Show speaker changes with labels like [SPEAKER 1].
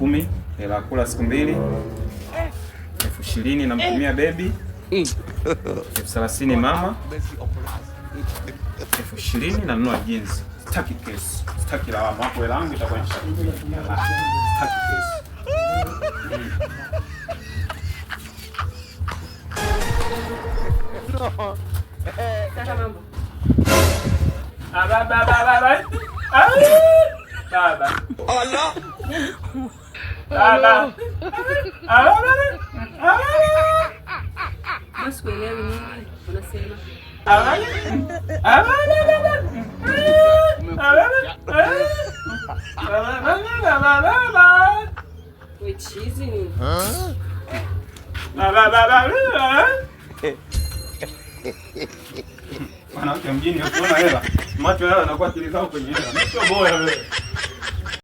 [SPEAKER 1] 10,000 hela kula siku 2, 20,000 namtumia baby, 30,000 mama, 20,000 nanunua jeans. Sitaki kesi, sitaki lawama. Hapo hela yangu itakuwa sitaki kesi.
[SPEAKER 2] Kaka, mambo.
[SPEAKER 1] Baba. Baba. Allah. Baba.
[SPEAKER 2] Sikuelewi nini unasema. We chizi nini?
[SPEAKER 1] Mwanamke mjini ukiona hela, macho yao yanakuwa akili zao kwenye hela. Sio boya wewe.